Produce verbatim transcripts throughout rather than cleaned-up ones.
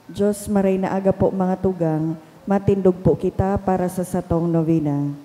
Diyos, maray na aga po, mga tugang, matindog po kita para sa satong novena.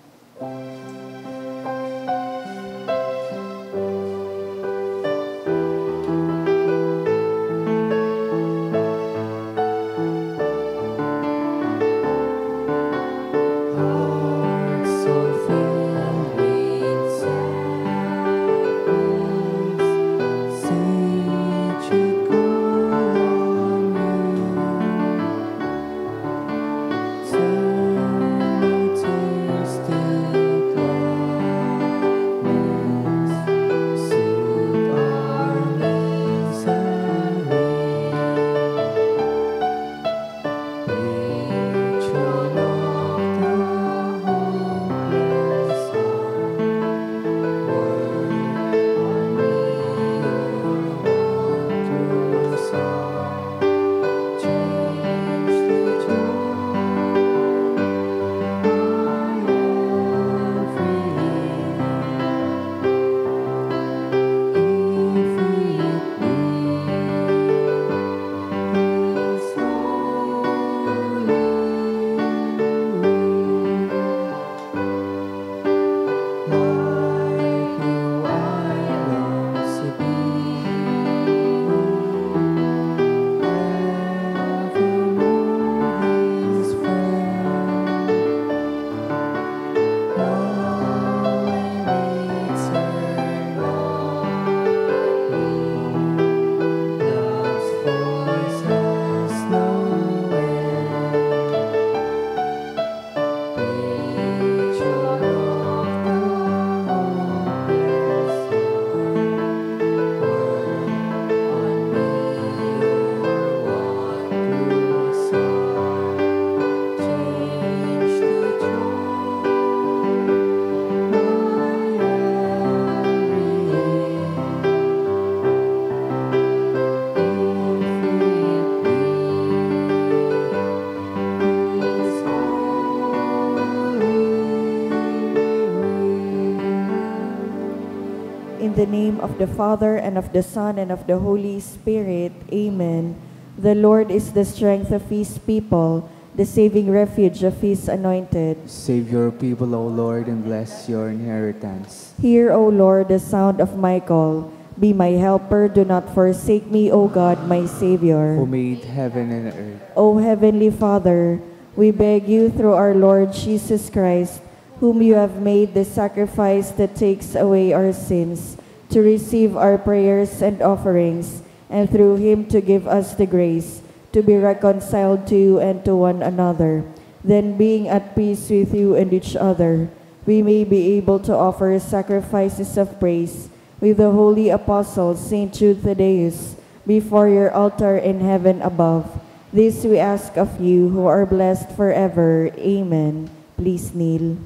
In the name of the Father, and of the Son, and of the Holy Spirit. Amen. The Lord is the strength of his people, the saving refuge of his anointed. Save your people, O Lord, and bless your inheritance. Hear, O Lord, the sound of my call. Be my helper, do not forsake me, O God, my Savior. Who made heaven and earth. O Heavenly Father, we beg you through our Lord Jesus Christ, whom you have made the sacrifice that takes away our sins, to receive our prayers and offerings, and through him to give us the grace to be reconciled to you and to one another. Then, being at peace with you and each other, we may be able to offer sacrifices of praise with the holy apostle, Saint Jude Thaddeus, before your altar in heaven above. This we ask of you, who are blessed forever. Amen. Please kneel.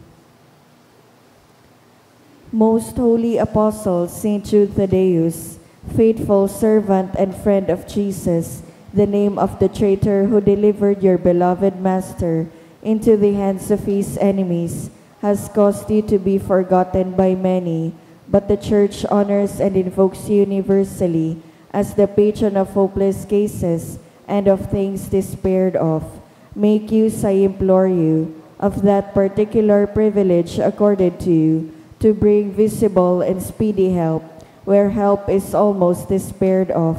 Most holy apostle, Saint Jude Thaddeus, faithful servant and friend of Jesus, the name of the traitor who delivered your beloved Master into the hands of his enemies, has caused you to be forgotten by many, but the Church honors and invokes you universally as the patron of hopeless cases and of things despaired of. Make use, I implore you, of that particular privilege accorded to you to bring visible and speedy help where help is almost despaired of.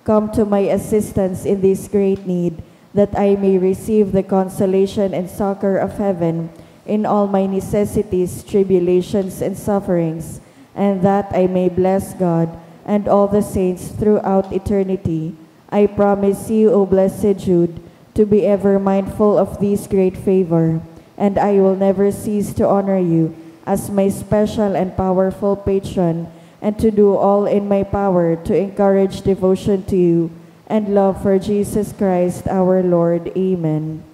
Come to my assistance in this great need, that I may receive the consolation and succor of heaven in all my necessities, tribulations, and sufferings, and that I may bless God and all the saints throughout eternity. I promise you, O blessed Jude, to be ever mindful of this great favor, and I will never cease to honor you as my special and powerful patron, and to do all in my power to encourage devotion to you and love for Jesus Christ our Lord. Amen.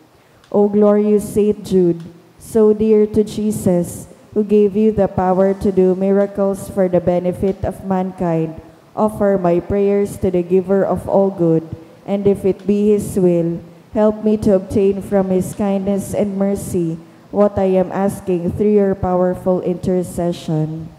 O glorious Saint Jude, so dear to Jesus, who gave you the power to do miracles for the benefit of mankind, offer my prayers to the Giver of all good, and if it be His will, help me to obtain from His kindness and mercy what I am asking through your powerful intercession.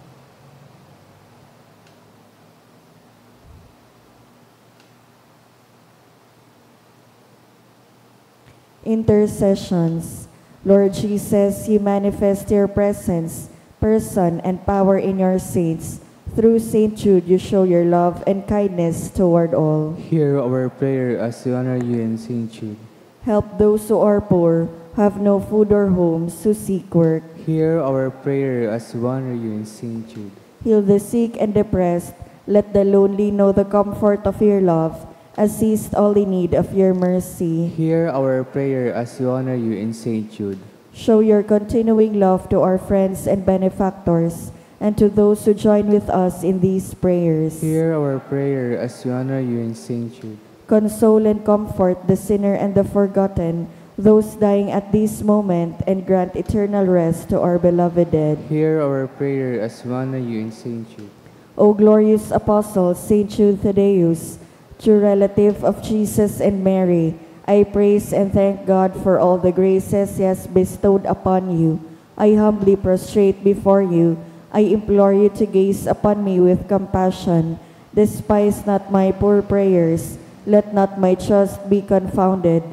Intercessions. Lord Jesus, you manifest your presence, person, and power in your saints. Through Saint Jude, you show your love and kindness toward all. Hear our prayer as we honor you in Saint Jude. Help those who are poor, have no food or homes, who seek work. Hear our prayer as we honor you in Saint Jude. Heal the sick and depressed. Let the lonely know the comfort of your love. Assist all in need of your mercy. Hear our prayer as we honor you in Saint Jude. Show your continuing love to our friends and benefactors, and to those who join with us in these prayers. Hear our prayer as we honor you in Saint Jude. Console and comfort the sinner and the forgotten, those dying at this moment, and grant eternal rest to our beloved dead. Hear our prayer as we honor you in Saint Jude. O glorious Apostle, Saint Jude Thaddeus, true relative of Jesus and Mary, I praise and thank God for all the graces He has bestowed upon you. I humbly prostrate before you. I implore you to gaze upon me with compassion. Despise not my poor prayers. Let not my trust be confounded.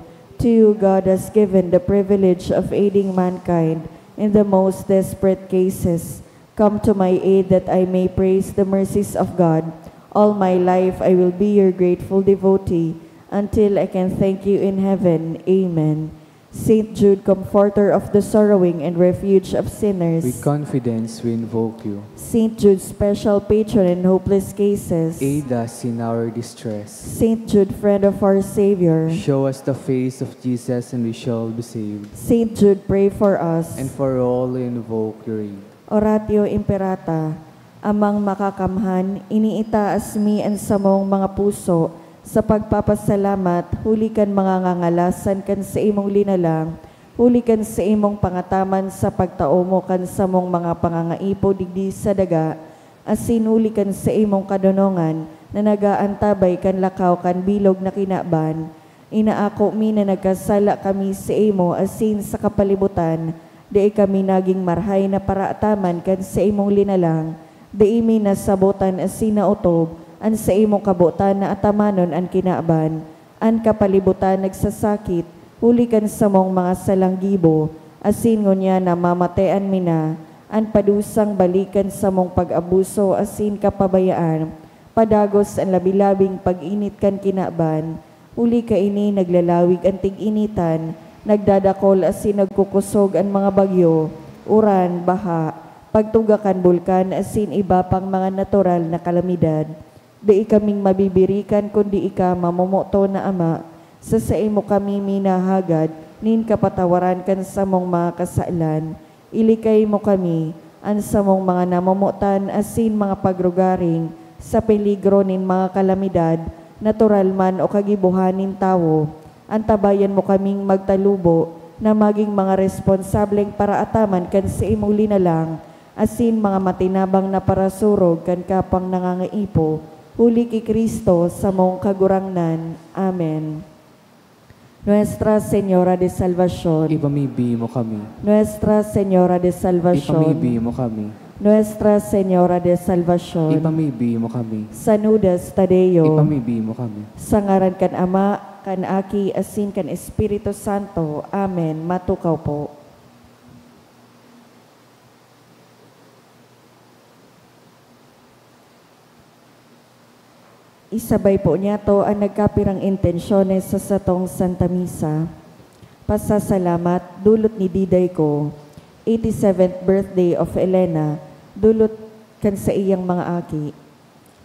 To you God has given the privilege of aiding mankind in the most desperate cases. Come to my aid that I may praise the mercies of God. All my life I will be your grateful devotee until I can thank you in heaven. Amen. Saint Jude, comforter of the sorrowing and refuge of sinners. With confidence we invoke you. Saint Jude, special patron in hopeless cases. Aid us in our distress. Saint Jude, friend of our Savior. Show us the face of Jesus and we shall be saved. Saint Jude, pray for us. And for all who invoke your aid. Oratio Imperata. Amang Makakamhan, iniitaas mi an samong mga puso sa pagpapasalamat huli kan mga ngangalasan kan saimong linalang, huli kan saimong pangataman sa pagtao mo kan samong mga pangangaipo digdi sa daga, asin huli kan saimong kadonongan na nag-aantabay kan lakaw kan bilog na kinaban. Inaako mi na nagkasala kami saimo asin sa kapalibutan, dai kami nagin marahay na paraataman kan saimong linalang. Dai mi nasabotan asin naotob an saimong kabotan na atamanon an kinaban. An kapalibutan nagsasakit huli kan samong mga salang gibo, asin ngunyan namamatean mi na an padusang balik kan samong pag-abuso asin kapabayaan, padagos an labi-labing pag-init kan kinaban. Huli kaini, naglalawig an tig-initan, nagdadakol asin nagkukosog an mga bagyo, uran, baha, pagtuga kan bulkan asin iba pang mga natural na kalamidad. Dai kaming mabibirikan kundi ika, mamomoton na Ama. Sa saimo kami minahagad nin kapatawaran kan samong mga kasalan. Ilikay mo kami, an samong mga namomotan asin mga pagrugaring, sa peligro nin mga kalamidad, natural man o kagibohan nin tawo. Antabayan mo kaming magtalubo na magin mga responsableng paraataman kan saimong linalang, asin mga matinabang na parasurog kan kapwang nangangaipo, huli ki Cristo, samong Kagurangnan. Amen. Nuestra Señora de Salvacion. Ipamibi mo kami. Nuestra Señora de Salvacion. Ipamibi mo kami. Nuestra Señora de Salvacion. Ipamibi mo kami. San Judas Tadeo. Ipamibi mo kami. Sa ngaran kan Ama, kan Aki, asin kan Espiritu Santo. Amen. Matukaw po. Isabay po niyato an nagkapirang intensyones sa satong Santa Misa. Pasasalamat, dulot ni Diday ko. Eighty-seventh birthday of Elena, dulot kan saiyang mga aki.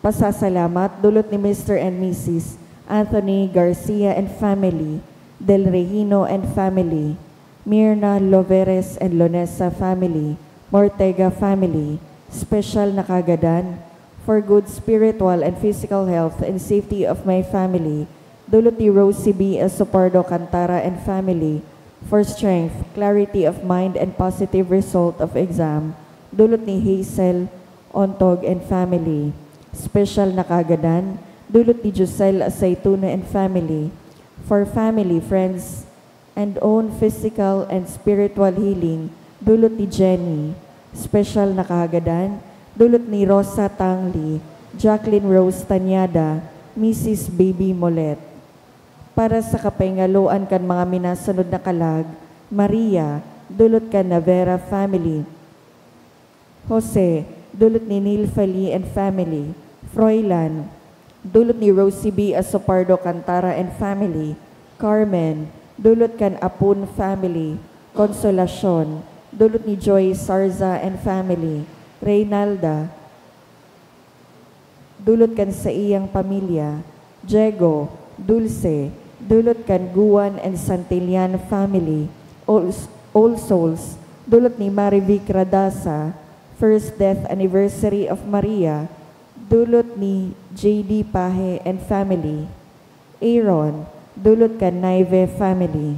Pasasalamat, dulot ni Mister and Missus Anthony Garcia and family, Del Regino and family, Mirna Loveres and Lonesa family, Mortega family, special na kagadan, for good spiritual and physical health and safety of my family, dulot ni Rosie B Asopardo Cantara and family, for strength, clarity of mind, and positive result of exam, dulot ni Hazel Ontog and family, special na kagadan, dulot ni Josel Aceituno and family, for family, friends, and own physical and spiritual healing, dulot ni Jenny. Special na kahagadan, dulot ni Rosa Tangli, Jacqueline Rose Tanyada, Missus Baby Molet. Para sa kapahingaloan kan mga minasunod na kalag, Maria, dulot kan Navera family. Jose, dulot ni Neil Fali and family. Froilan, dulot ni Rosie B Asopardo Cantara and family. Carmen, dulot kan Apun family. Consolacion, dulot ni Joy Sarza and family. Reynalda, dulot kan saiyang pamilya. Diego, Dulce, dulot kan Guan and Santillan family. All, All Souls, dulot ni Marivic Radasa. First death anniversary of Maria, dulot ni J D Pahe and family. Aaron, dulot kan Naive family.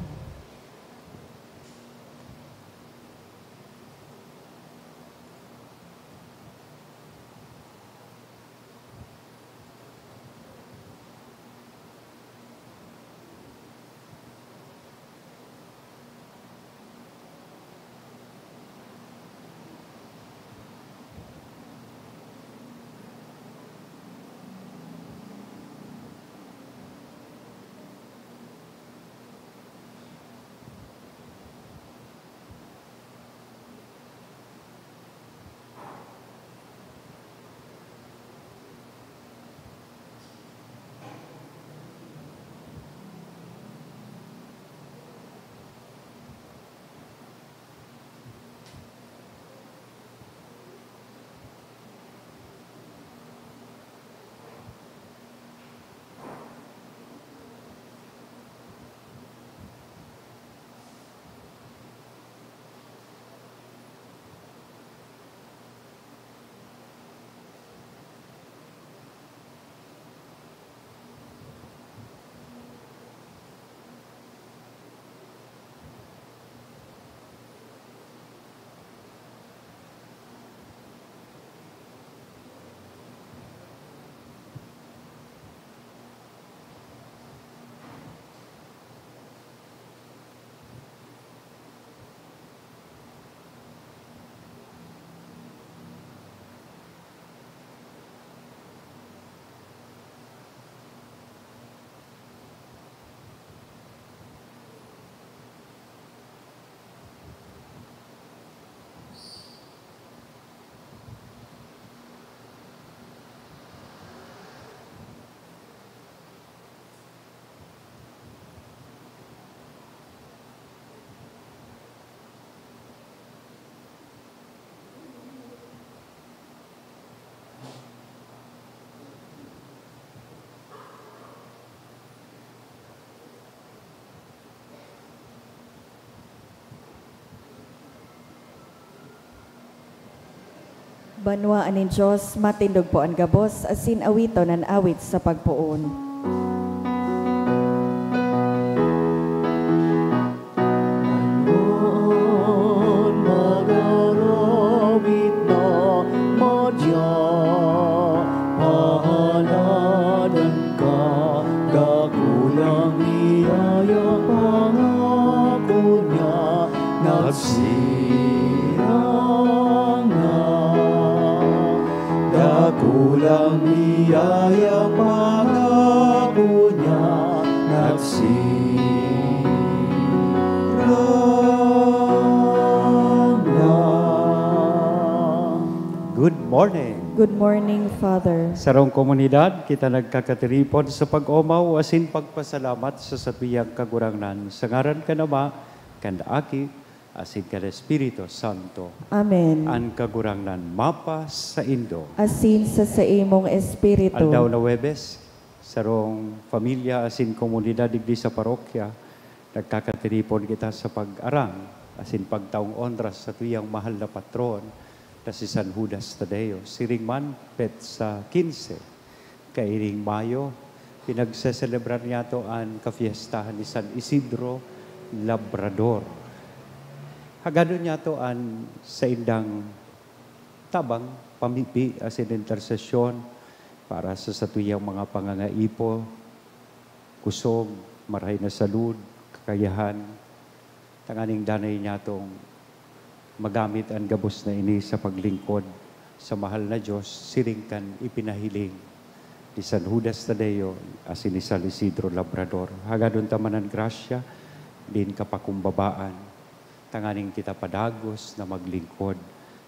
Banwaan nin Dios, matindog po an gabos, asin awiton an awit sa pagpoon. Mag-arawit na madya, pahaladan ka, dakulang biyaya pangako niya, nagsirang na. Dakulang biyaya pangako niya, nagsirang na. Good morning. Good morning, Father. Sarong komunidad, kita nagkakatiripon sa pag-omaw asin pagpasalamat sa satuyang Kagurangnan, sa ngaran kan Ama, kan Aki, asin kan Espiritu Santo. Amen. An Kagurangnan mapasaindo. Asin sa saimong espiritu. Aldaw na Huwebes, sarong pamilya asin komunidad digdi sa parokya, nagkakatiripon kita sa pag-arang asin pagtaong onra sa satuyang mahal na patron na si San Judas Tadeo. Siring man, petsa quince, kaining Mayo, pinagseselebrar niyato an kafiestahan ni San Isidro Labrador. Hagadon niyato an saindang tabang, pamibi asin intersesyon para sa satuyang mga pangangaipo, kusog, marahay na salud, kakayahan, tanganing danay niyatong magamit an gabos na ini sa paglingkod sa mahal na Dios, siring kan ipinahiling ni San Judas Tadeo asin ni San Isidro Labrador. Hagadon ta man an grasya nin kapakumbabaan, tanganing kita padagos na maglingkod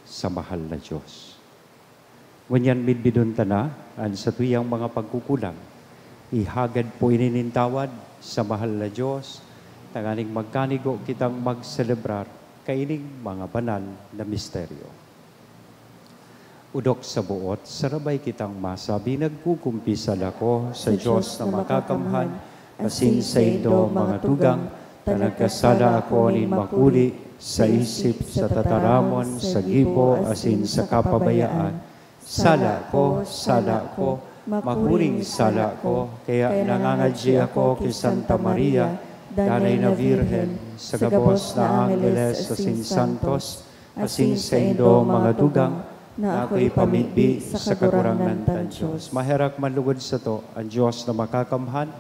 sa mahal na Diyos. Ngunyan midbidon ta na an satuyang mga pagkukulang. Ihagad po ini nin tawad sa mahal na Diyos, tanganing magkanigo kitang magselebrar kaining mga banal na misteryo. Udok sa buot, sarabay kitang masabi, nagkukumpisal ako sa Diyos na makakamhan, asin saindo, mga tugang, ta nagkasala ako nin makuli, sa isip, sa tataramon, sa gibo, asin sa kapabayaan. Sala ko, sala ko, makuring sala ko, kaya nangangadyi ako ki Santa Maria, Danay na Birhen, sa gabos na angeles asin santos, asin saindo, mga tugang, na ako'y pamibi sa Kagurangnan tang Diyos. Maherak man lugod sato an Diyos na makakamhan,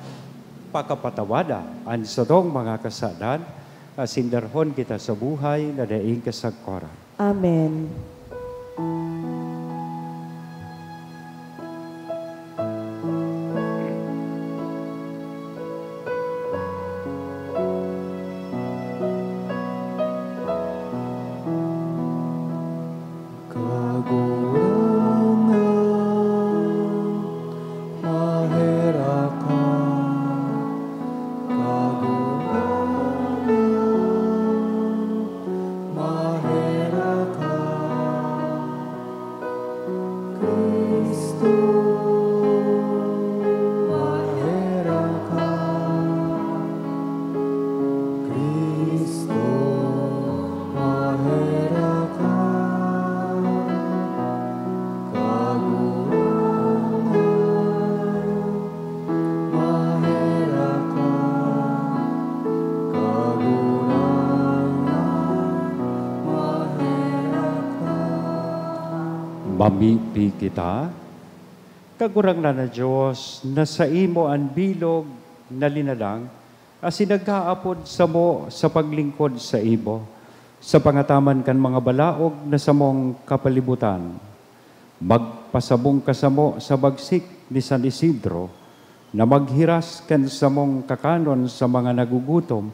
pakapatawada an satong mga kasadan, asin darhon kita sa buhay na daing kasagkoran. Amen. Kagurangnan, maherak ka. Kagurangnan, maherak ka. Cristo, maherak ka. Cristo, maherak ka. Kagurangnan, maherak ka. Kagurangnan, maherak ka. Mamibi kita. Kagurangnan na Diyos, na saimo an bilog na linalang, asin nag-aapod samo sa paglingkod saimo, sa pangataman kan mga balaog na samong kapalibutan. Magpasabong ka samo sa bagsik ni San Isidro, na maghiras kan samong kakanon sa mga nagugutom,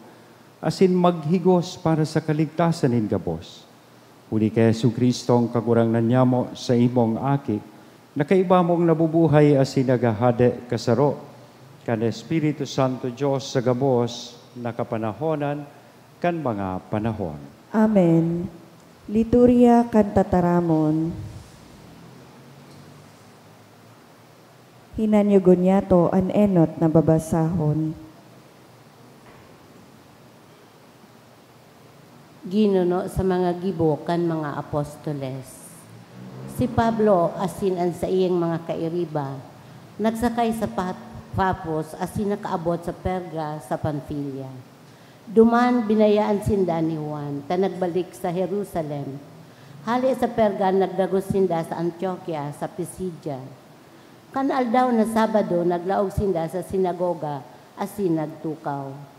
asin maghigos para sa kaligtasan nin gabos. Huli ki Jesu-Cristo, an Kagurangnan nyamo, saimong Aki, na kaiba mong nabubuhay asin naghahade kasaro kan Espiritu Santo, Dios sa gabos na kapanahonan kan mga panahon. Amen. Liturya kan Tataramon. Hinanyugon niyato an enot na babasahon. Ginuno sa mga gibo kan mga apostoles. Si Pablo asin an saiyang mga kairiba nagsakay sa Pat-, Pafos asin nakaabot sa Perga sa Panfilia. Duman, binayaan sinda ni Juan ta nagbalik sa Jerusalem. Hale sa Perga, nagdagos sinda sa Antioquia, sa Pisidia. Kan aldaw na Sabado, naglaog sinda sa sinagoga asin nagtukaw.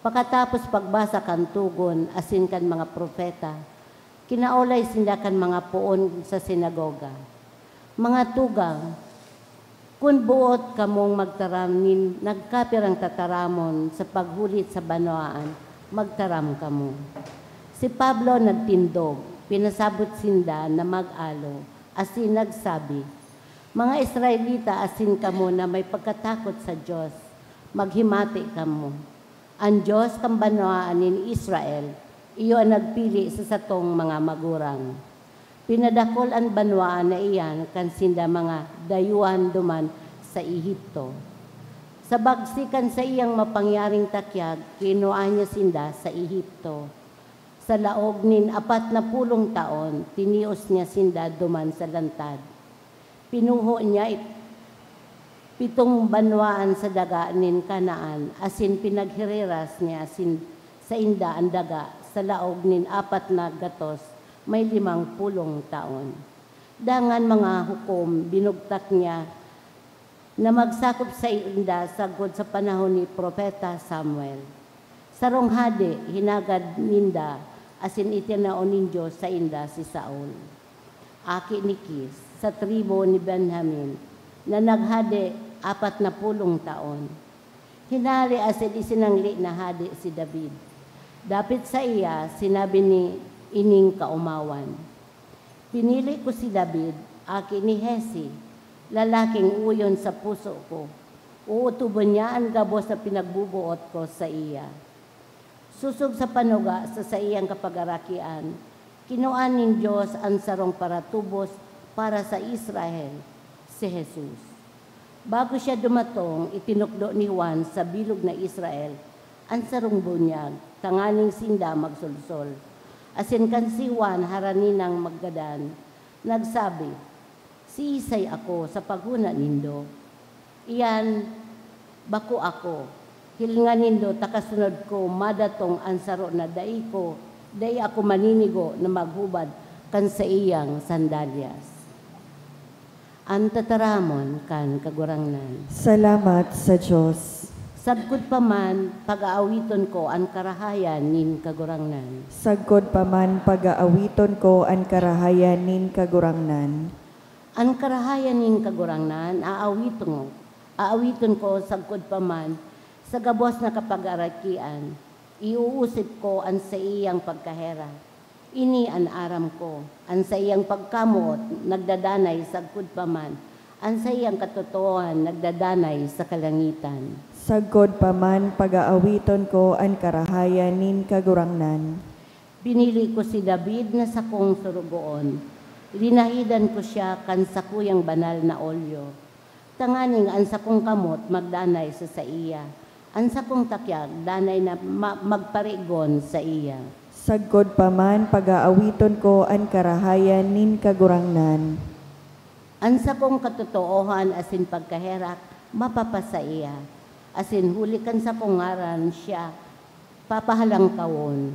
Pakatapos pagbasa kan Togon asin kan mga propeta, kinaolay sinda kan mga poon sa sinagoga. Mga tugang, kun boot kamong magtaram nin nagkapirang tataramon sa paghulit sa banwaan, magtaram kamo. Si Pablo nagtindog, pinasabot sinda na mag-alo, asin nagsabi, "Mga Israelita asin kamo na may pagkatakot sa Dios, maghimati kamo. An Dios kan banwaan nin Israel iyo an nagpili sa satong mga magurang. Pinadakul an banwaan na iyan kan sinda mga dayuhan duman sa Ehipto. Sa bagsik kan saiyang mapangyaring takyag, kinua niya sinda sa Ehipto. Sa laog nin apat na pulong taon, tinios niya sinda duman sa lantad. Pinuho niya it-, pitong banwaan sa daga nin Canaan, asin pinaghiriras niya sin-, sainda an daga sa laog nin apat na gatos may limang pulong taon. Dangan mga hukom binugtak niya na magsakop sainda sagkod sa panahon ni Propeta Samuel. Sarong hade, hinagad ninda asin itinao nin Dios sainda si Saul, aki ni Kis, sa tribu ni Benjamin. na naghade apat na pulong taon. Hinale asin isinangli na hade si David. Dapit saiya, sinabi ni ining kaomawan, "Pinili ko si David, aki ni Jesse, lalaking uyon sa puso ko. Uutubon niya an gabos na pinagbubuot ko saiya." Sosog sa panuga sa saiyang kapagarakian, kinua nin Dios an sarong paratubos para sa Israel, si Jesus. Bago siya dumatong, itinukdo ni Juan sa bilog na Israel an sarong bunyag tanganing sinda magsolsol. Asin kan si Juan harani nang maggadan, nagsabi, "Siisay ako sa paghona nindo? Iyan, bako ako. Hilinga nindo, ta kasunod ko madatong an saro na dai ko, dai ako maninigo na maghubad kan saiyang sandalyas." An tataramon kan Kagurangnan. Salamat sa Dios. Sagkod pa man, pag-aawiton ko an karahayan nin Kagurangnan. Sagkod pa man, pag-aawiton ko an karahayan nin Kagurangnan. An karahayan nin Kagurangnan, aawiton ko, aawiton ko sagkod pa man sa gabos na kapagarakian. Iuusip ko an saiyang pagkaherak. Ini an aram ko, an saiyang pagkamoot nagdadanay sagkod pa man, an saiyang katotoohan nagdadanay sa kalangitan. Sagkod pa man, pag-aawiton ko an karahayan nin Kagurangnan. Pinili ko si David na sakong sorogoon. Linahidan ko siya kan sakuyang banal na olyo, tanganing an sakong kamot magdanay sa saiya, an sakong takyag danay na ma-, magparigon saiya. Sagkod pa man, pag-aawiton ko an karahayan nin Kagurangnan. An sakong katotoohan asin pagkaherak mapapasaiya, asin huli kan sakong ngaran siya papahalangkawon.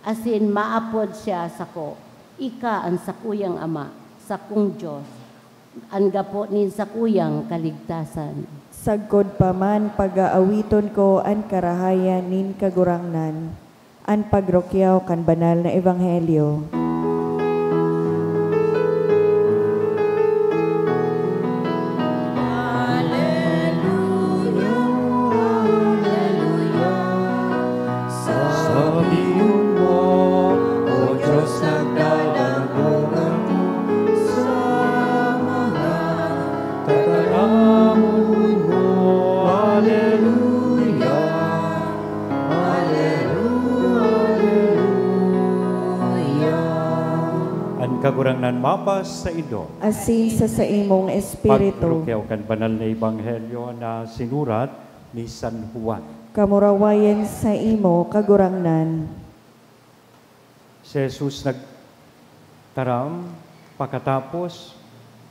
Asin maapod siya sako, "Ika an sakuyang Ama, sakong Dios, an gapo nin sakuyang kaligtasan." Sagkod pa man, pag-aawiton ko an karahayan nin Kagurangnan, an pagrukyaw kan banal na ebanghelyo. Hallelujah, hallelujah. Sabihon mo, "O Diyos, nagdadangog ako sa mga tataramon mo." Hallelujah, hallelujah. An Kagurangnan mapas saindo. Asin sa saimong espiritu. Pagrukyaw kan banal na ebanghelyo na sinurat ni San Juan. Kamurawayan saimo, Kagurangnan. Si Jesus nagtaram pakatapos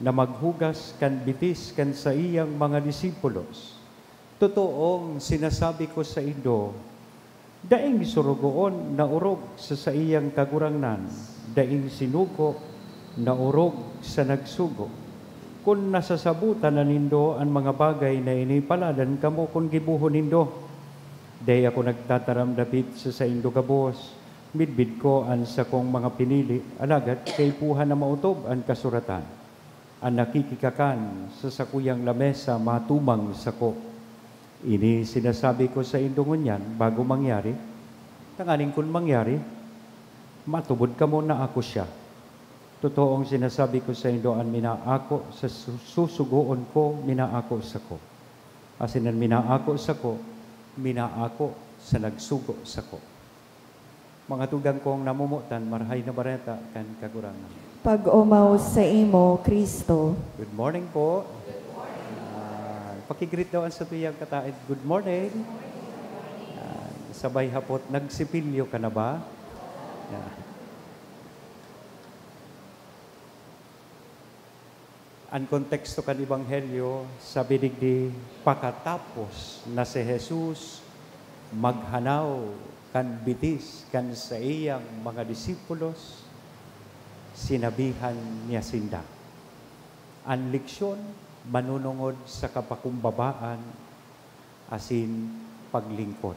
na maghugas kan bitis kan saiyang mga disipulos. Totoong sinasabi ko saindo, daing sorogoon na orog sa saiyang kagurangnan, daing sinugo na orog sa nagsugo. Kun nasasabotan na nindo an mga bagay na ini, paladan kamo kun gibohon nindo. Dai ako nagtataram dapit sa saindo gabos, midbid ko an sakong mga pinili, alagad kaipuhan na maotob an kasuratan. An nakikikakan sa sakuyang lamesa matumang sako. Ini sinasabi ko saindo ngunyan bago mangyari, tanganing kun mangyari, matubod kamo na ako siya. Totoong sinasabi ko saindo, an minaako sa su-, susugoon ko, minaako sako. Asin an minaako sako, minaako sa nagsugo sako. Mga tugang kong namomotan, Marahay na Bareta kan Kagurangnan. Pag-omaw saimo, Cristo. Good morning po. Ah, paki-greet daw an satuyang kataed. Good morning. Ah, sabay hapot, nagsipilyo ka na ba? Yeah. An konteksto kan ebanghelyo, sabi digdi, pakatapos na si Jesus maghanaw kan bitis kan saiyang mga disipulos, sinabihan niya sinda. An leksyon manunungod sa kapakumbabaan asin paglingkod.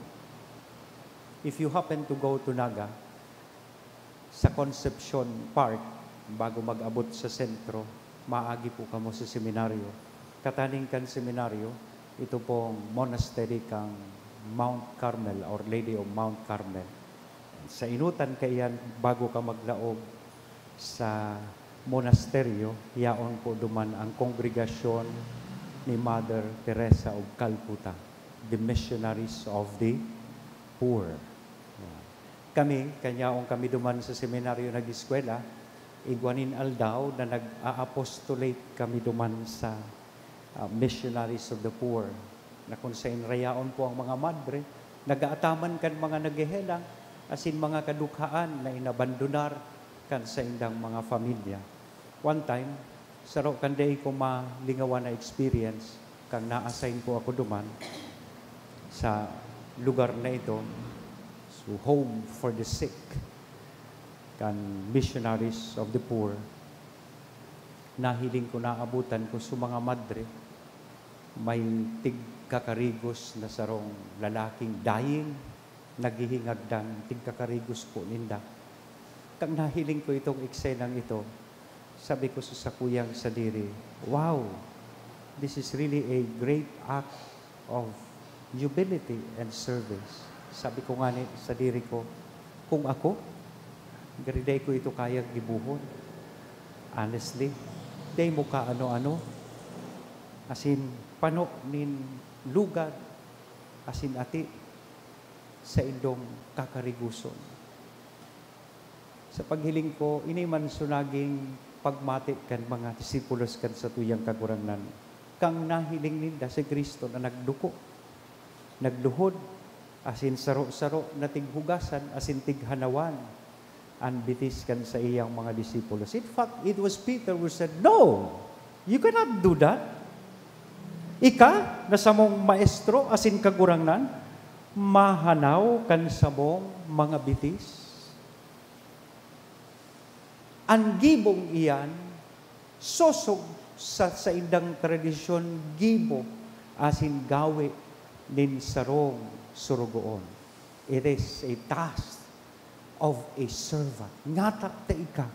If you happen to go to Naga, sa Concepcion Park, bago mag-abot sa sentro, Maagi po kamo sa seminaryo. Kataning kan seminaryo, ito pong monastery kang Mount Carmel, Our Lady of Mount Carmel. Sa inutan kaiyan, bago ka maglaog sa monasteryo, yaon po duman ang kongregasyon ni Mother Teresa of Calcutta, the Missionaries of the Poor. Kami, kan yaon kami duman sa seminaryo nag-eskwela, igwa nin aldaw na nag-a-apostolate kami duman sa, ah, Missionaries of the Poor, na kun saen rayaon po ang mga madre, nag-aataman kan mga naghehelang, asin mga kadukhaan na inabandonar kan saindang mga pamilya. One time, saro kan dai ko malingawan na experience, kan na-assign po ako duman sa lugar na ito, so Home for the Sick, kan Missionaries of the Poor. Nahiling ko, naabutan ko sa mga madre, may tigkakarigos na sarong lalaking dying, naghihingagdan, tigkakarigos po ninda. Kan nahiling ko itong eksenang ito, sabi ko sa sakuyang sadiri, "Wow! This is really a great act of humility and service." Sabi ko ngani sadiri ko, "Kung ako, gari dai ko ito kayang gibohon. Honestly, dai mo kaano-ano. Asin, pano nin lugad, asin ati, saindong kakarigoson." Sa paghiling ko, ini man so naging pagmati kan mga disipulos kan satuyang Kagurangnan, kan nahiling ninda si Cristo na nagduko, nagluhod, asin saro-saro na tighugasan asin tighanawan an bitis kan saiyang mga disipulos. In fact, it was Peter who said, "No, you cannot do that. Ika na samong Maestro asin Kagurangnan, mahanaw kan samong mga bitis?" An gibong iyan, sosog sa saindang tradisyon, gibo asin gawe nin sarong sorogoon. It is a task of a servant. Ngata ta ika,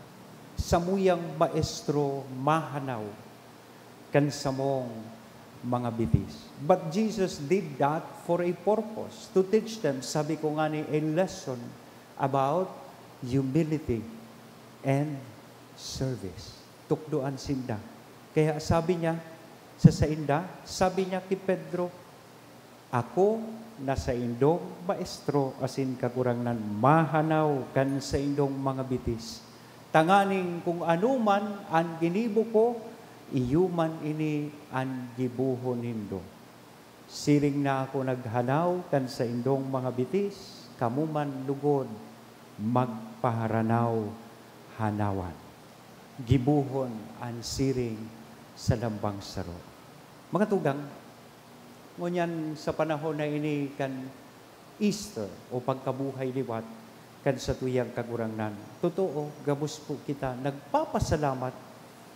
samuyang maestro, mahanaw kan samong mga bitis. But Jesus did that for a purpose, to teach them, sabi ko ngani, a lesson about humility and service. Tukdoan sinda. Kaya sabi niya sa sainda, sabi niya ki Pedro, "Ako na saindong Maestro asin Kagurangnan, mahanaw kan saindong mga bitis, tanganing kun ano man an ginibo ko, iyo man ini an gibohon nindo." Siring na ako naghanaw kan saindong mga bitis, kamo man lugod magpaharanaw-hanawan. Gibohon an siring sa lambang saro. Mga tugang, ngunyan sa panahon na ini kan Easter o pagkabuhay liwat kan satuyang Kagurangnan, totoo, gabos po kita nagpapasalamat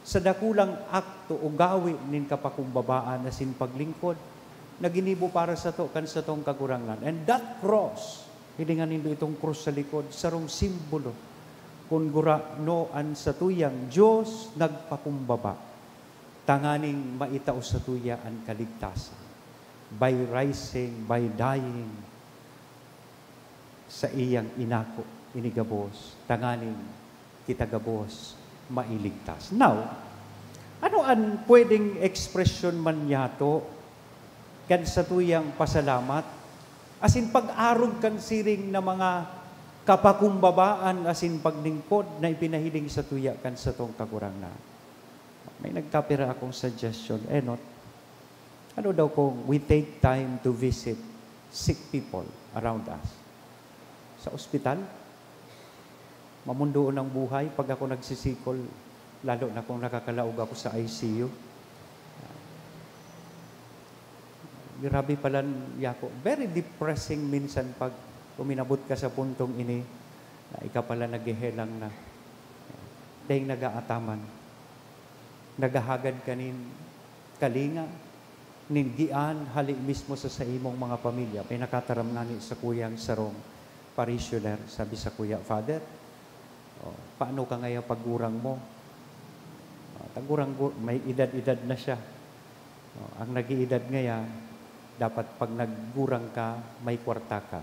sa dakulang akto o gawe nin kapakumbabaan asin paglingkod na ginibo para sato kan satong Kagurangnan. And that cross, hilingan nindo itong krus sa likod, sarong simbolo kun gurano an satuyang Dios nagpakumbaba tanganing maitao satuya an kaligtasan by rising, by dying. Saiyang inako ini gabos, tanganing kita gabos mailigtas. Now, ano an pwedeng ekspresyon man niyato kan satuyang pasalamat asin pag-arog kan siring na mga kapakumbabaan asin paglingkod na ipinahiling satuya kan satong Kagurangnan? May nagkapira akong suggestion, enot. Ano daw kung we take time to visit sick people around us? Sa ospital, mamundoon ang buhay pag ako nagsisikol, lalo na kung nakakalaog ako sa I C U. Grabe pala, Yako. Very depressing minsan pag uminabot ka sa puntong ini na ika pala naghehelang na. Dahil nag-aataman. Naghahagad ka nin kalinga, nin gian, hali mismo sa saimong mga pamilya. May nakataram ngani sakuyang sarong parishioner, sabi sakuya, "Father, oh, paano ka ngayon pag gurang mo? Tagurang gu-, may edad-edad na siya. Oh, ang nag-iedad ngaya, dapat pag naggurang ka, may kwarta ka.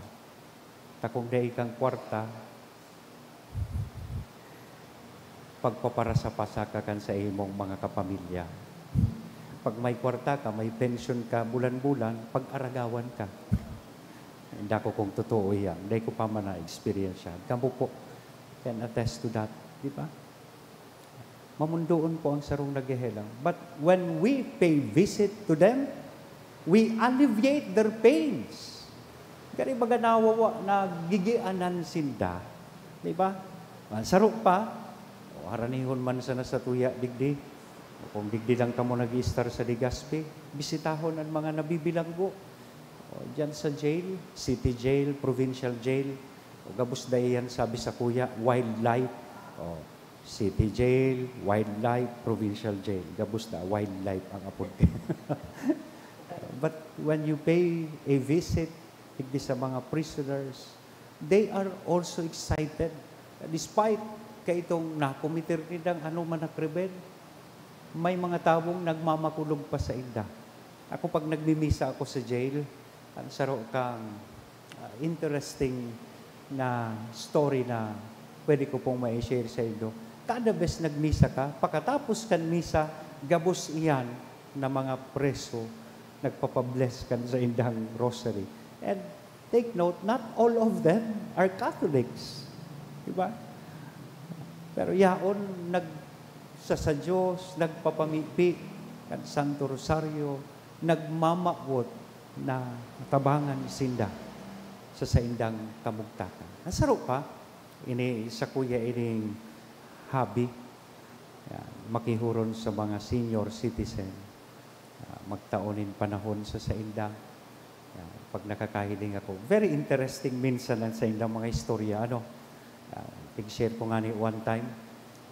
Ta kung dai kang kwarta, pagpaparasapasa ka kan sa imong mga kapamilya. Pag may kwarta ka, may pensyon ka bulan-bulan, pag-aragawan ka. Hindi ako kung totoo yan. Hindi ko pa man na-experience yan. Kamo po can attest to that, di ba? Mamundoon po ang sarong naghehelang. But when we pay visit to them, we alleviate their pains. Kaya baga nawawa, nagigianan sinda. Di ba? Ang saro pa, o, haranihon man sana sa tuya digdi. O kung digdi lang kamo nag-i-star sa Legazpi, bisitahon ang mga nabibilanggo. O, dyan sa jail, city jail, provincial jail. O, gabos dai yan, sabi sa kuya, wildlife. O, city jail, wildlife, provincial jail. Gabos na, wildlife ang apod. But when you pay a visit digdi sa mga prisoners, they are also excited. Despite kaitong nakometer nindang ano man na krimen, may mga tawong nagmamakulog pa sa inda. Ako, pag nagmimisa ako sa jail, ang saro kang, ah, interesting na story na pwede ko pong mai-share sa inyo. Kada bes nagmisa ka, pakatapos kan misa, gabos iyan na mga preso nagpapabless kan sa indang rosary. And take note, not all of them are Catholics. Di ba? Pero yaon, nag-, sa, sa Diyos, nagpapamipi kan Santo Rosario, nagmamawot na tabangan sinda sa saindang kamugtakan. Ang saro pa, ini sa kuya ining hobby. Yan, makihuron sa mga senior citizen. Ah, magtao nin panahon sa sainda. Yan, pag nakakahiling ako, very interesting minsan ang saindang mga istorya, ano. Ah, tig-share ko ngani one time,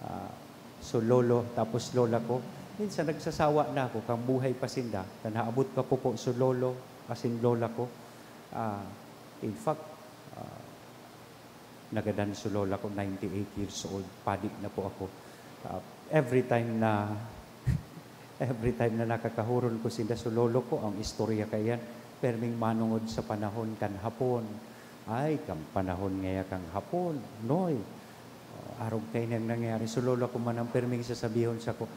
ah, so lolo, tapos lola ko, minsan nagsasawa na ako, kan buhay pa sinda, kan naabot pa po po so lolo, asin lola ko. Ah, in fact, ah, nagadan so lola ko, ninety-eight years old, padi na po ako. Ah, every time na, every time na nakakahuron ko sinda so lolo ko, ang istorya kaiyan, perming manongod sa panahon kan Hapon. Ay, kan panahon ngaya kan Hapon, Noy. Ah, arog kaini ang nangyari. So, lola ko man ang perming sasabihon sako,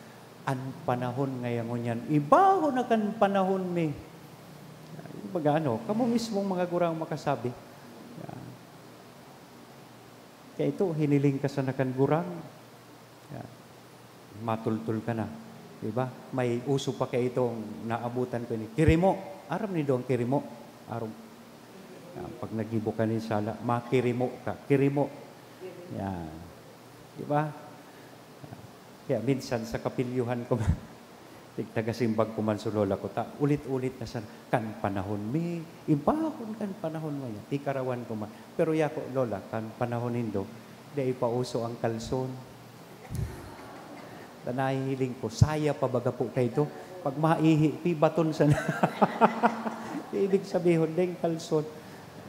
"An panahon ngaya ngunyan, iba na kan panahon mi." Kumbaga, ano, kamo mismong mga gurang makasabi. Yan. Kaya ito, hiniling ka sana kan gurang. Yan. Matultol ka na. Di ba? May uso pa kaya itong naabutan ko ni kirimo. Aram nindo ang kirimo? Aram. Yan. Pag naggibo ka ni sala, makirimo ka. Kirimo. Yan. Di ba? Kaya minsan sa kapilyuhan ko, tigtagasimbag ko man so lola ko, ta, ulit-ulit na sana, "Kan panahon mi, ibahon kan panahon mo yan." Ikarawan ko man. Pero yako, "Lola, kan panahon nindo, dai pa uso ang kalson." Ta nahihiling ko, saya pa baga po kaito. Pag maihi, pibaton sana. Ibig sabihon, dai kalson.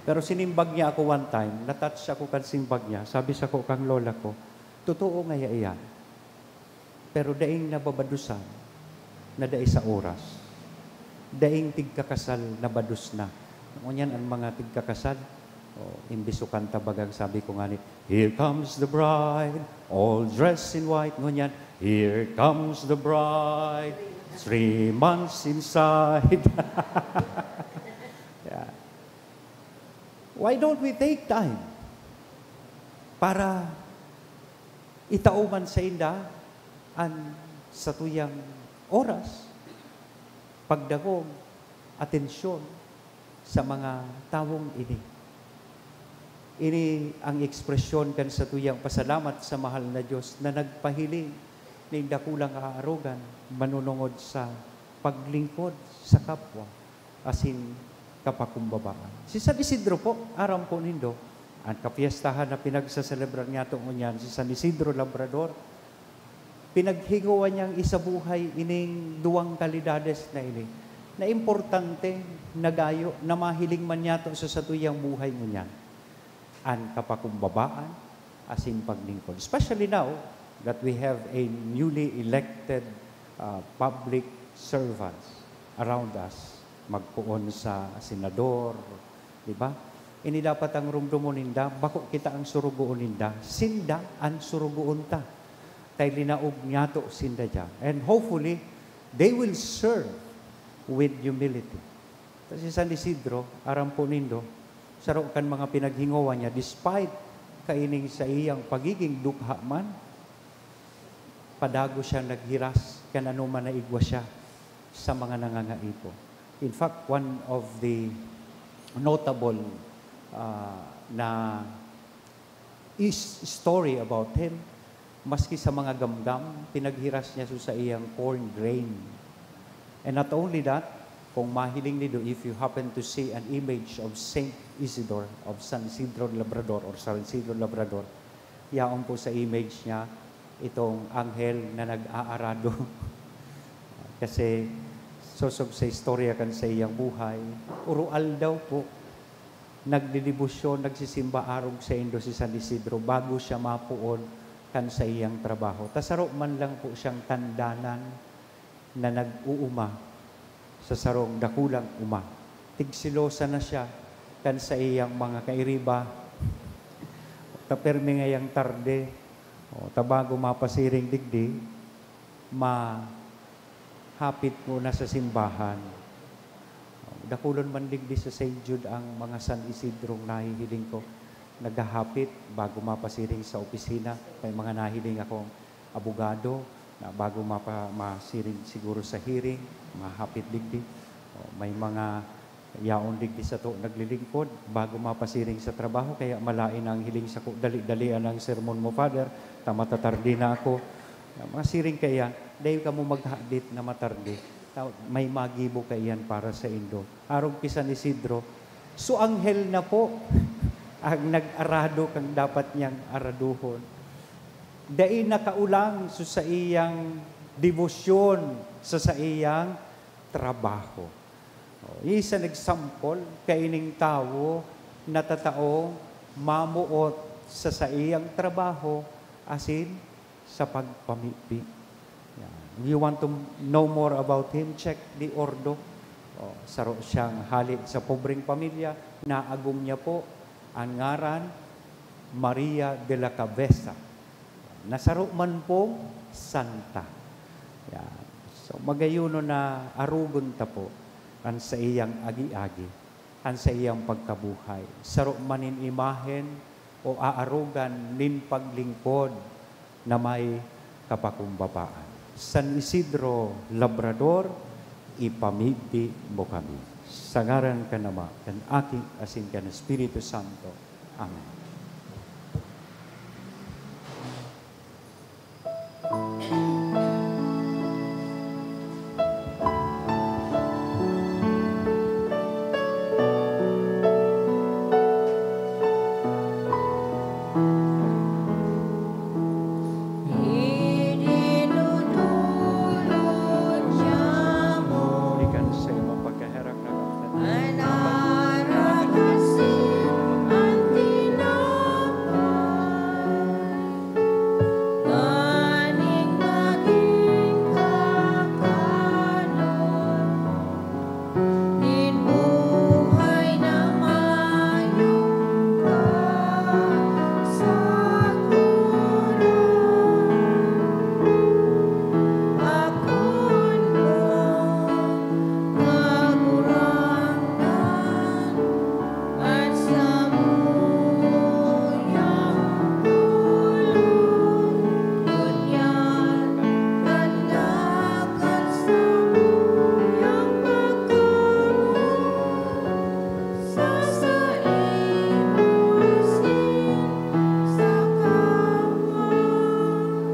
Pero sinimbag niya ako one time, na-touch ako kan simbag niya. Sabi sako kan lola ko, "Totoo ngaya iyan." Pero daing nababadusan na dai sa oras. Daing tigkakasal na bados na. Ngunyan an mga tigkakasal, o, imbis o kanta bagang sabi ko ngani, "Here comes the bride, all dressed in white." Ngunyan, "Here comes the bride, three months inside." Yeah. Why don't we take time para itao man sainda an satuyang oras, pagdangog, atensyon sa mga tawong ini. Ini ang ekspresyon kan satuyang pasalamat sa mahal na Dios na nagpahiling nin dakulang kaarogan manunungod sa paglingkod sa kapwa asin kapakumbabaan. Si San Isidro po, aram po nindo, an kapyestahan na pinagsaselebrar niyato ngunyan, si San Isidro Labrador, pinaghingowa niyang isabuhay ining duwang kalidades na ini, na importante na gayo na mahiling man niyato sa satuyang buhay ngunyan, an kapakumbabaan asin paglingkod. Especially now, that we have a newly elected, uh, public servants around us. Magpoon sa senador, di ba? Ini dapat ang rumdomon ninda, bako kita ang surugoon ninda, sinda an surugoon ta. Kay linaog niyato sinda diyan. And hopefully, they will serve with humility. Ta si San Isidro, aram po nindo, saro kan mga pinaghingowa niya, despite kaining sa iyang pagiging dukha man, padagos siyang naghiras kan anoman na igwa siya sa mga nangangaipo. In fact, one of the notable, ah, na is story about him, maski sa mga gamgam, pinaghiras niya so sa iyang corn grain. And not only that, kung mahiling nindo, if you happen to see an image of Saint Isidore, of San Isidro Labrador or San Isidro Labrador, yaon po sa image niya itong anghel na nag-aarado. Kasi sosog sa istorya kan sa iyang buhay, urual daw po, nagdedebosyon, nagsisimba arog saindo si San Isidro bago siya mapoon kan saiyang trabaho. Ta saro man lang po siyang tandanan na nag-uuma sa sarong dakulang uma. Tigselosa na siya kan saiyang mga kairiba. Ta permi ngayang tarde, o, ta bago mapasiring digdi, ma-, hapit muna sa simbahan. Dakulon man digdi sa Saint Jude ang mga San Isidrong nahihiling ko. Naghahapit bago mapasiring sa opisina. May mga nahiling akong abogado na bago mapa-, masiring siguro sa hearing, mahapit digdi. O, may mga yaon digdi sato naglilingkod bago mapasiring sa trabaho, kaya malaen ang hiling sako, "Dali-dalian ang sermon mo, Father, ta matatarde na ako." Mga siring kaiyan, "Dai kamo maghadit na matarde, ta may magibo kaiyan para saindo." Arog ki San Isidro, so anghel na po ang nag-arado kan dapat niyang araduhon. Dai nakaulang so saiyang debosyon sa saiyang trabaho. O, isa na example, kaining tawo na tataong mamoot sa saiyang trabaho asin sa pagpamibi. Yan. You want to know more about him? Check the Ordo. O, saro siyang hali sa pobreng pamilya, naagom niya po an ngaran Maria de la Cabeza, na saro man pong santa. Yan. So, magayonon na arogon ta po an saiyang agi-agi, an saiyang pagkabuhay. Saro man nin imahen o aarogan nin paglingkod na may kapakumbabaan. San Isidro Labrador, ipamibi mo kami. Sa ngaran kan Ama, kan Aki, asin kan Espiritu Santo. Amen. Ikan sa imong pagkaherak na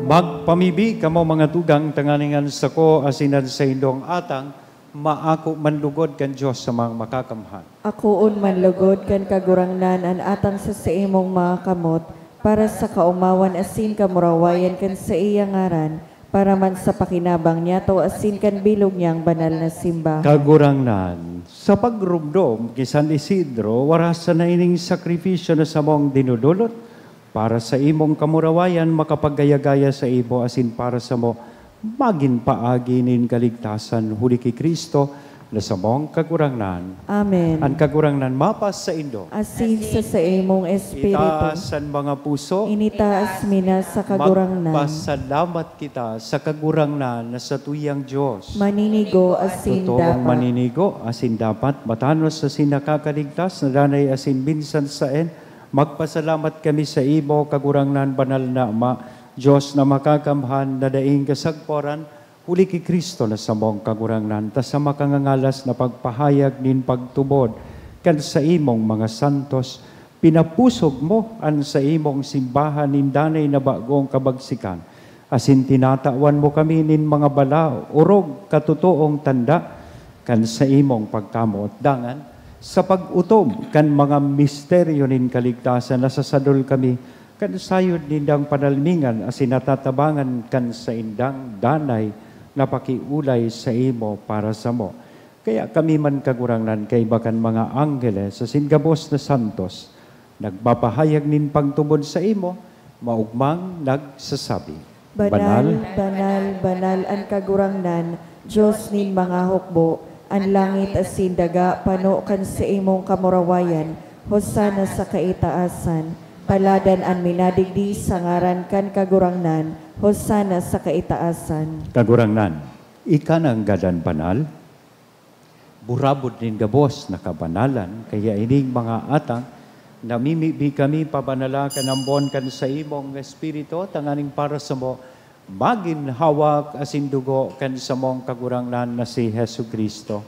Magpamibi kamo, mga tugang, tanganing an sako asin an saindong atang maako man lugod kan Dios sa mga makakamhan. Akoon man lugod kan Kagurangnan an atang sa saimong mga kamot, para sa kaomawan asin kamurawayan kan saiyang ngaran, para man sa pakinabang niyato asin kan bilog niyang banal na simbahan. Kagurangnan, sa pagromdom ki San Isidro, warasan na ining sakripisyo na samong dinudulot, Para sa imong kamurawayan, makapaggaya-gaya sa imo asin para samo magin paagi nin kaligtasan, huli ki Cristo na samong Kagurangnan. Amen. An Kagurangnan mapasaindo. Asin sa saimong espiritu. Itaas an mga puso. Initaas mi na sa Kagurangnan. Magpasalamat kita sa Kagurangnan na satuyang Dios. Maninigo asin Totoong dapat. Maninigo asin dapat, matanos asin nakakaligtas, na danay asin minsan saen. Magpasalamat kami sa imo, Kagurangnan, banal na Ama, Dios na makakamhan, na daing kasagporan, huli ki Cristo na samong Kagurangnan, ta sa makangangalas na pagpahayag nin pagtubod kan saimong mga santos, pinapusog mo an saimong simbahan nin danay na bagong kabagsikan, asin tinatawan mo kami nin mga bala, orog, katotoong tanda kan saimong pagkamoot. Dangan, sa pag-otob kan mga misteryo nin kaligtasan, nasasadol kami kan sayod nindang panalmingan asin natatabangan kan saindang danay na pakiolay saimo para samo. Kaya kami man, Kagurangnan, kaiba kan mga angheles asin gabos na santos, nagpapahayag nin pagtubod saimo, maogmang nagsasabi, Banal, banal, banal an Kagurangnan, Dios nin mga hukbo. An langit asin daga pano kan saimong kamurawayan. Hosana sa kaitaasan. Paladan an minadigdi sa ngaran kan Kagurangnan. Hosana sa kaitaasan. Kagurangnan, ika nanggad an banal, burabod nin gabos na kabanalan, kaya ining mga atang, namimibi kami pabanala kan ambon kan saimong Espiritu, tanganing para samo, magin hawak asin dugo kan samong Kagurangnan na si Jesu-Cristo.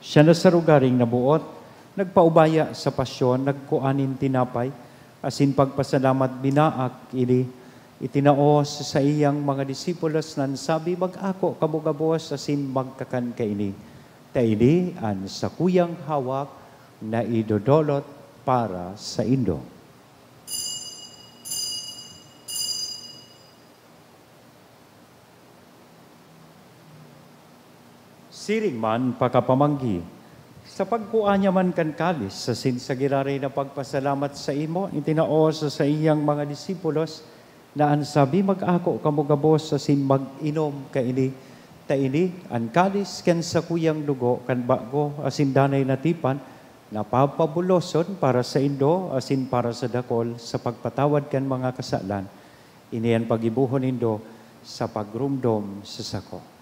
Siya na sa rogaring naboot, nagpaubaya sa pasyon, nagkua nin tinapay, asin pagpasalamat binaak ini, itinao sa saiyang mga disipulos na nagsabi, "Mag-ako kamo gabos asin magkakan kaini." Ta ini an sakuyang hawak na idodolot para saindo. Siring man pakapamanggi, sa pagkua niya man kan kalis, asin sa giraray na pagpasalamat saimo, itinao sa saiyang mga disipulos, na an sabi, "Mag-ako kamo gabos asin mag-inom kaini, ta ini an kalis kan sakuyang dugo kan bago asin danay na tipan, na papabuloson para saindo asin para sa dakol sa pagpatawad kan mga kasalan. Ini an paggibohon nindo sa pagromdom sa sako."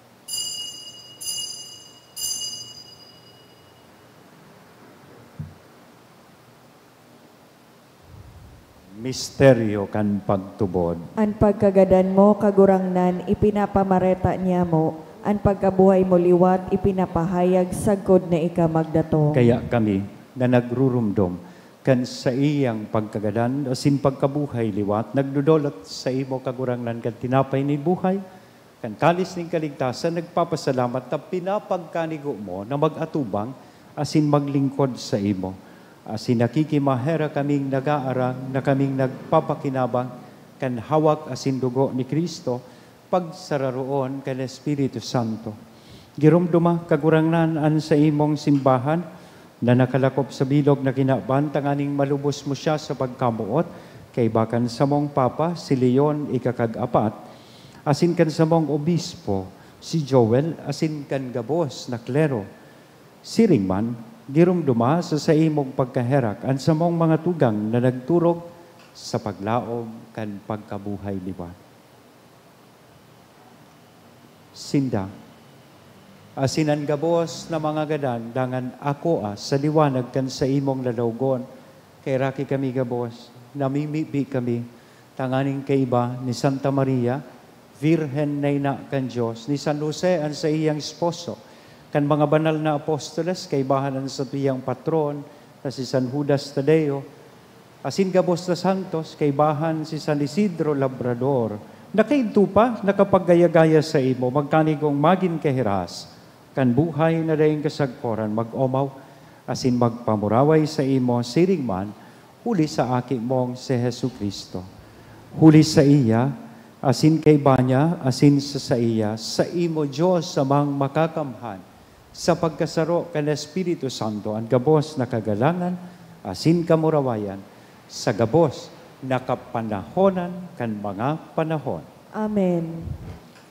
Misteryo kan pagtubod. An pagkagadan mo, Kagurangnan, ipinapamareta niamo, an pagkabuhay mo liwat ipinapahayag sagkod na ika magdatong. Kaya kami na nagruromdom kan saiyang pagkagadan asin pagkabuhay liwat, nagdodolot saimo, Kagurangnan, kan tinapay nin buhay, kan kalis nin kaligtasan, nagpapasalamat ta pinapagkanigo mo na mag-atubang asin maglingkod saimo. Asin nakikimaherak kaming nag-aarang na kaming nagpapakinabang kan hawak asin dugo ni Cristo, pagsararoon kan Espiritu Santo. Giromdoma, Kagurangnan, an saimong simbahan, na nakalakop sa bilog na kinaban, tanganing malubos mo siya sa pagkamoot, kaiba kan samong Papa, si Leon ikakag-apat, asin kan samong obispo, si Joel, asin kan gabos na klero. Siring man, giromdoma sa saimong pagkaherak an samong mga tugang na nagturog sa paglaom kan pagkabuhay liwat. Sinda, asin an gabos na mga gadan, dangan akoa sa liwanag kan saimong lalawgon. Kaheraki kami gabos, namimibi kami, tanganing kaiba ni Santa Maria, Virgen na ina kan Dios, ni San Jose an saiyang esposo, kan mga banal na apostoles, kaibahan an satuyang patron na si San Judas Tadeo, asin gabos na santos, kaibahan si San Isidro Labrador, na kaidto pa nakapaggaya-gaya saimo, magkanigong magin kahiras kan buhay na daing kasagkoran, mag-omaw asin magpamuraway saimo siring man huli sa Aki mong si Jesu-Cristo. Huli saiya, asin kaiba niya, asin sa saiya, saimo, Dios Amang Makakamhan, sa pagkasaro kan Espiritu Santo, an gabos na kagalangan asin kamurawayan, sa gabos na kapanahonan kan mga panahon. Amen.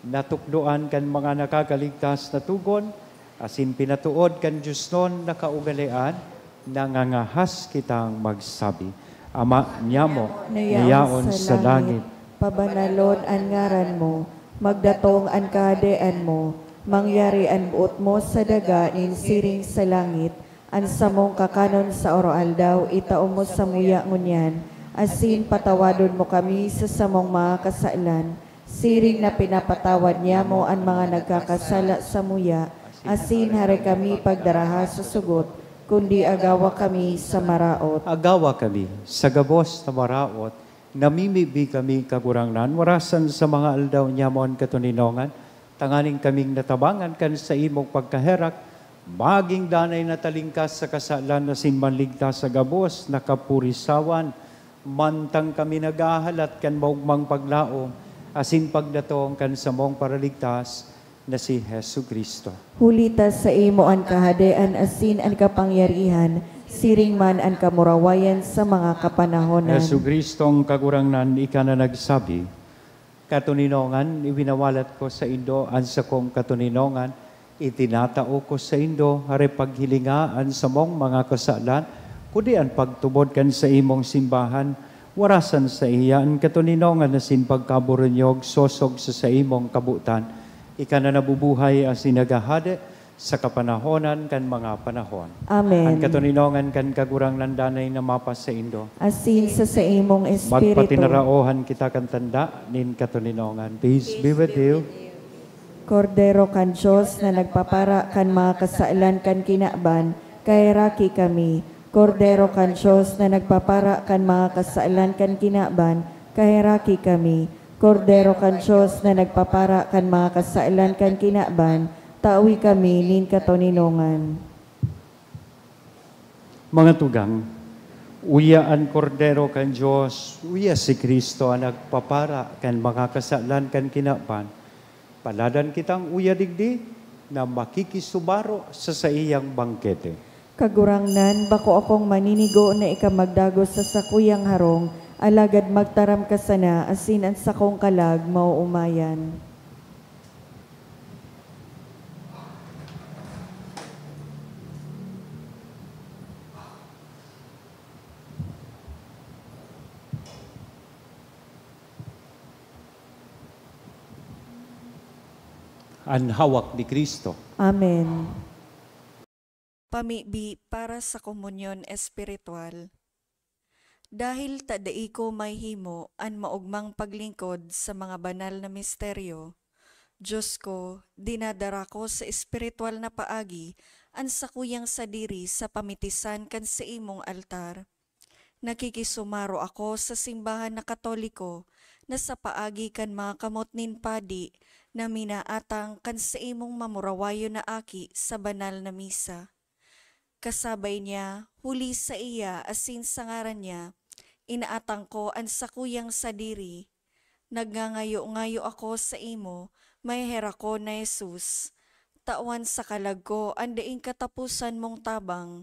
Natukdoan kan mga nakakaligtas na tugon, asin pinatood kan diosnon na kaugalean, nangangahas kitang magsabi, Ama niamo, na yaon sa langit, pabanalon an ngaran mo, magdatong an kahadean mo, mangyari an boot mo sa daga nin siring sa langit. An samong kakanon sa aroaldaw itao mo samuya ngunyan, asin patawadon mo kami sa samong mga kasalan, siring na pinapatawad niamo an mga nagkakasala samuya, asin hare kami pagdaraha sa sugot, kundi agawa kami sa maraot. Agawa kami sa gabos na maraot, namimibi kami, Kagurangnan, warasan sa mga aldaw niamo an katoninongan, tanganing kaming natabangan kan saimong pagkaherak, magin danay na talingkas sa kasalan asin manligtas sa gabos na kapurisawan, mantang kami naghahalat kan maogmang paglaom asin pagdatong kan samong Paraligtas na si Jesu-Cristo. Huli ta saimo an kahadean asin an kapangyarihan, siring man an kamurawayan sa mga kapanahonan. Jesu-Cristong Kagurangnan, ika na nagsabi, Katoninongan, iwinawalat ko saindo an sakong katoninongan, itinatao ko saindo, hare paghilinga an samong mga kasalan, kundi an pagtubod kan saimong simbahan, warasan saiya an katoninongan asin pagkaburunyog sosog sa saimong kabotan. Ika na nabubuhay asin naghahade sa kapanahonan kan mga panahon. Amen. An katoninongan kan Kagurangnan danay na mapasaindo. Asin sa saimong espiritu. Magpatinaraohan kita kan tanda nin katoninongan. Peace be with you. Kordero kan Dios na nagpapara kan mga kasalan kan kinaban, kaheraki kami. Kordero kan Dios na nagpapara kan mga kasalan kan kinaban, kaheraki kami. Kordero kan Dios na nagpapara kan mga kasalan kan kinaban, tawi kami nin katoninongan. Mga tugang, uya an Kordero kan Dios, uya si Cristo an nagpapara kan mga kasalan kan kinaban. Paladan kitang uya digdi na makikisubaro sa saiyang bangkete. Kagurangnan, bako akong maninigo na ika magdagos sa sakuyang harong, alagad magtaram ka sana asin an sakong kalag maoomayan. An hawak ni Cristo. Amen. Pamibi para sa komunyon espiritual. Dahil ta dai ko mahimo an maogmang paglingkod sa mga banal na misteryo, Dios ko, dinadara ko sa espiritual na paagi an sakuyang sadiri sa pamitisan kan saimong altar. Nakikisumaro ako sa simbahan na Katoliko na sa paagi kan mga kamot nin padi na minaatang kan saimong mamurawayon na aki sa banal na misa. Kasabay niya, huli saiya asin sa ngaran niya, inaatang ko an sakuyang sadiri. Nagngangayo-ngayo ako saimo, maheherak ko na Jesus, tawan sa kalag ko an daing kataposan mong tabang.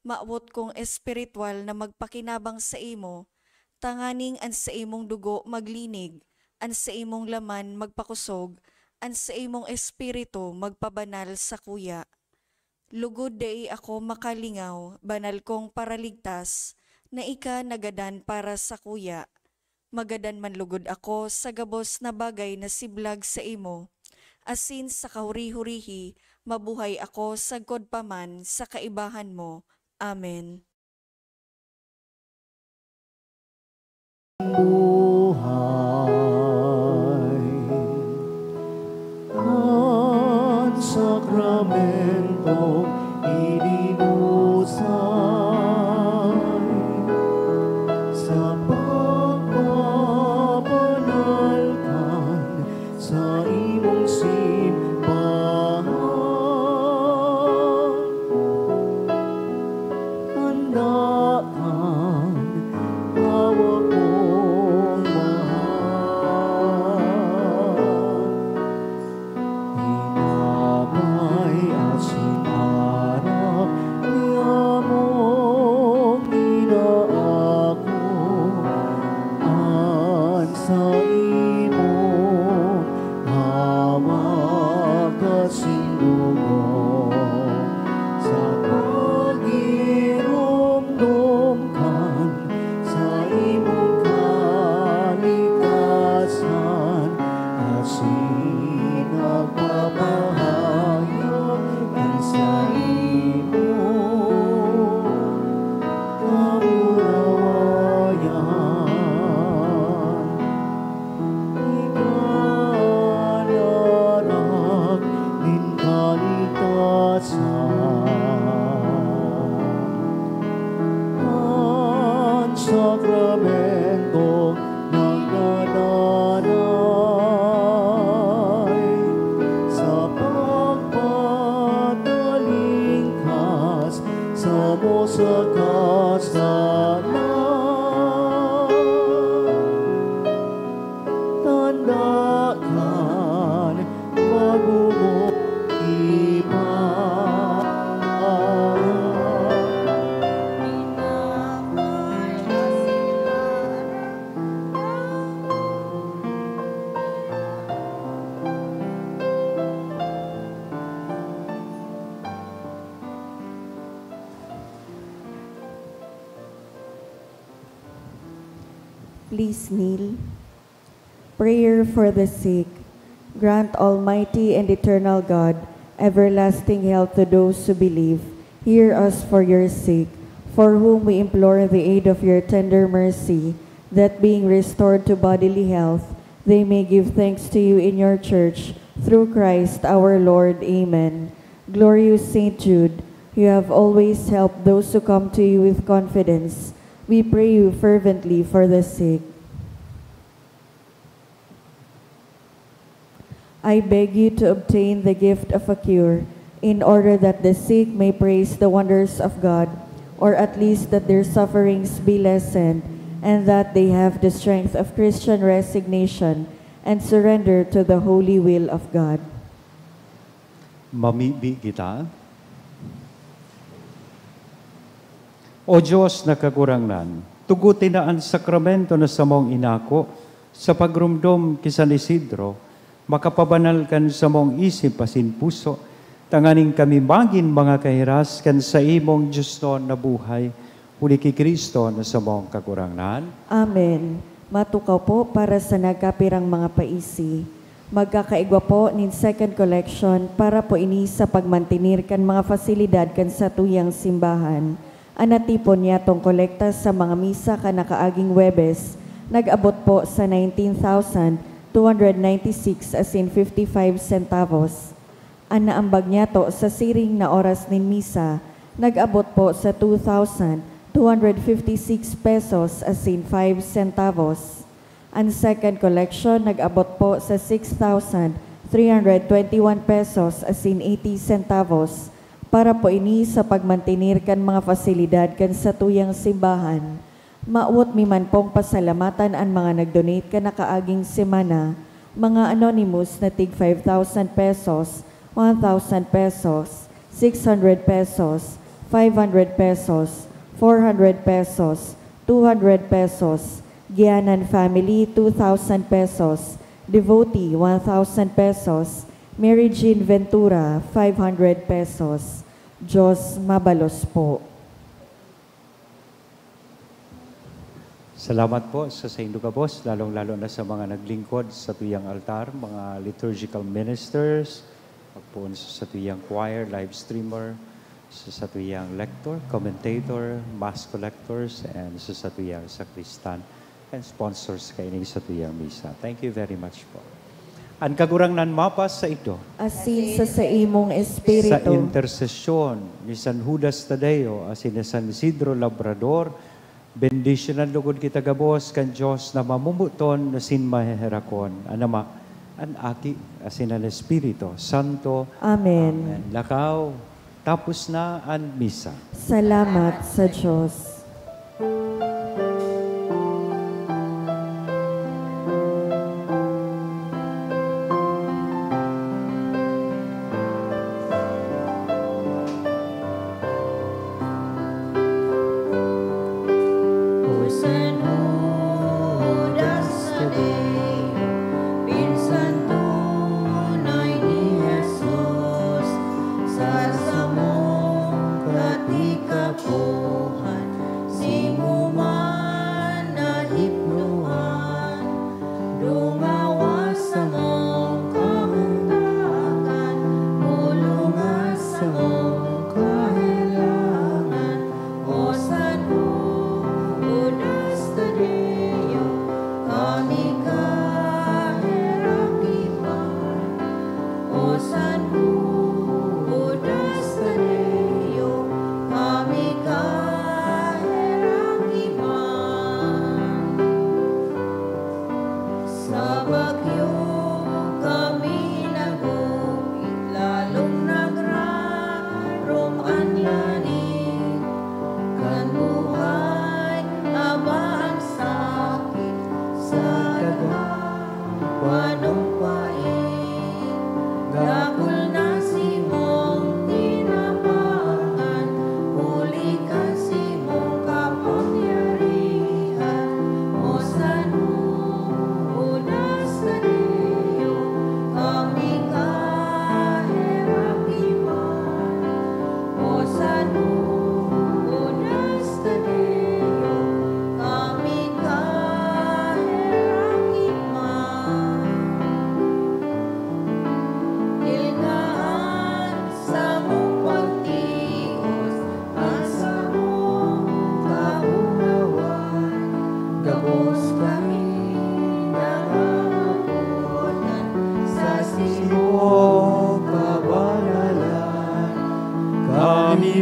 Mawot kong espiritual na magpakinabang saimo, tanganing an saimong dugo maglinig, an saimong laman magpakosog, an saimong espiritu magpabanal sakuya. Lugod dai ako makalingaw, banal kong Paraligtas, na ika nagadan para sakuya. Magadan man lugod ako sa gabos na bagay na siblag saimo, asin sa kahuri-hurihi mabuhay ako sagkod pa man sa kaibahan mo. Amen. Buhay. An sakramentong ininusay sa pagpabanal kan saimong simbahan. An Sakramentong nagdadanay sa pagpatalingkas samo sa kasalan. Tanda kan pag-ubo iba. Please kneel. Prayer for the sick. Grant, Almighty and eternal God, everlasting health to those who believe. Hear us for your sick, for whom we implore the aid of your tender mercy, that being restored to bodily health, they may give thanks to you in your church, through Christ our Lord. Amen. Glorious Saint Jude, you have always helped those who come to you with confidence. We pray you fervently for the sick. I beg you to obtain the gift of a cure, in order that the sick may praise the wonders of God, or at least that their sufferings be lessened, and that they have the strength of Christian resignation and surrender to the holy will of God. Mamibi kita. O Diyos na Kagurangnan, tuguti na an sakramento na samong inako sa pagromdom ki San Isidro, makapabanal kan samong isip asin puso, tanganing kami magin mga kahiras kan saimong diosnon na buhay, huli ki Cristo na samong Kagurangnan. Amen. Matukaw po para sa nagkapirang mga paisi. Magkakaigwa po nin second collection para po ini sa pagmantenir kan mga fasilidad kan satuyang simbahan. An natipon niyatong kolekta sa mga misa kan nakaaging Huwebes nag-abot po sa nineteen thousand two hundred ninety-six asin fifty-five centavos. An naambag niyato sa siring na oras nin misa nag-abot po sa two thousand two hundred fifty-six pesos asin five centavos. An second collection nag-abot po sa six thousand three hundred twenty-one pesos asin eighty centavos para po ini sa pagmantenir kan mga fasilidad kan satuyang simbahan. Mawot mi man pong pasalamatan an mga nag-donate kan nakaaging semana, mga anonymous na tig five thousand pesos, one thousand pesos, six hundred pesos, five hundred pesos, four hundred pesos, two hundred pesos, Gianan family, two thousand pesos, Devotee, one thousand pesos, Mary Jean Ventura, five hundred pesos. Diyos mabalos po. Salamat po sa saindo gabos, lalong-lalo na sa mga naglingkod sa tuyang altar, mga liturgical ministers, magpoon sa satuyang choir, live streamer, sa satuyang lector, commentator, mass collectors, and sa satuyang sakristan and sponsors kaining satuyang misa. Thank you very much po. An Kagurangnan mapasaindo. Asin sa saimong espiritu. Sa intersesyon ni San Judas Tadeo asin ni San Isidro Labrador, bendisyonan lugod kita gabos kan Dios na mamomoton asin maheherakon, an Ama, an Aki, asin an Espiritu Santo. Amen. Amen. Lakaw, tapos na an misa. Salamat sa Dios. O San Judas Tadeo, pinsan tunay ni Jesus, sa samong katikapohan,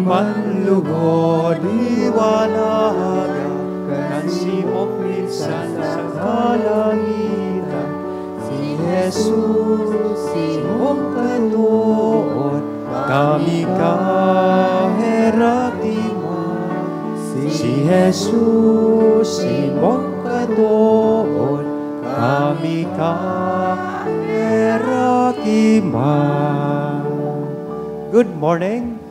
Panlugod, liwanagan kan simong minsan sa kalangitan. Si Jesus, simong katood, kami kaheraki man. Si Jesus, simong katood, kami kaheraki man. Good morning.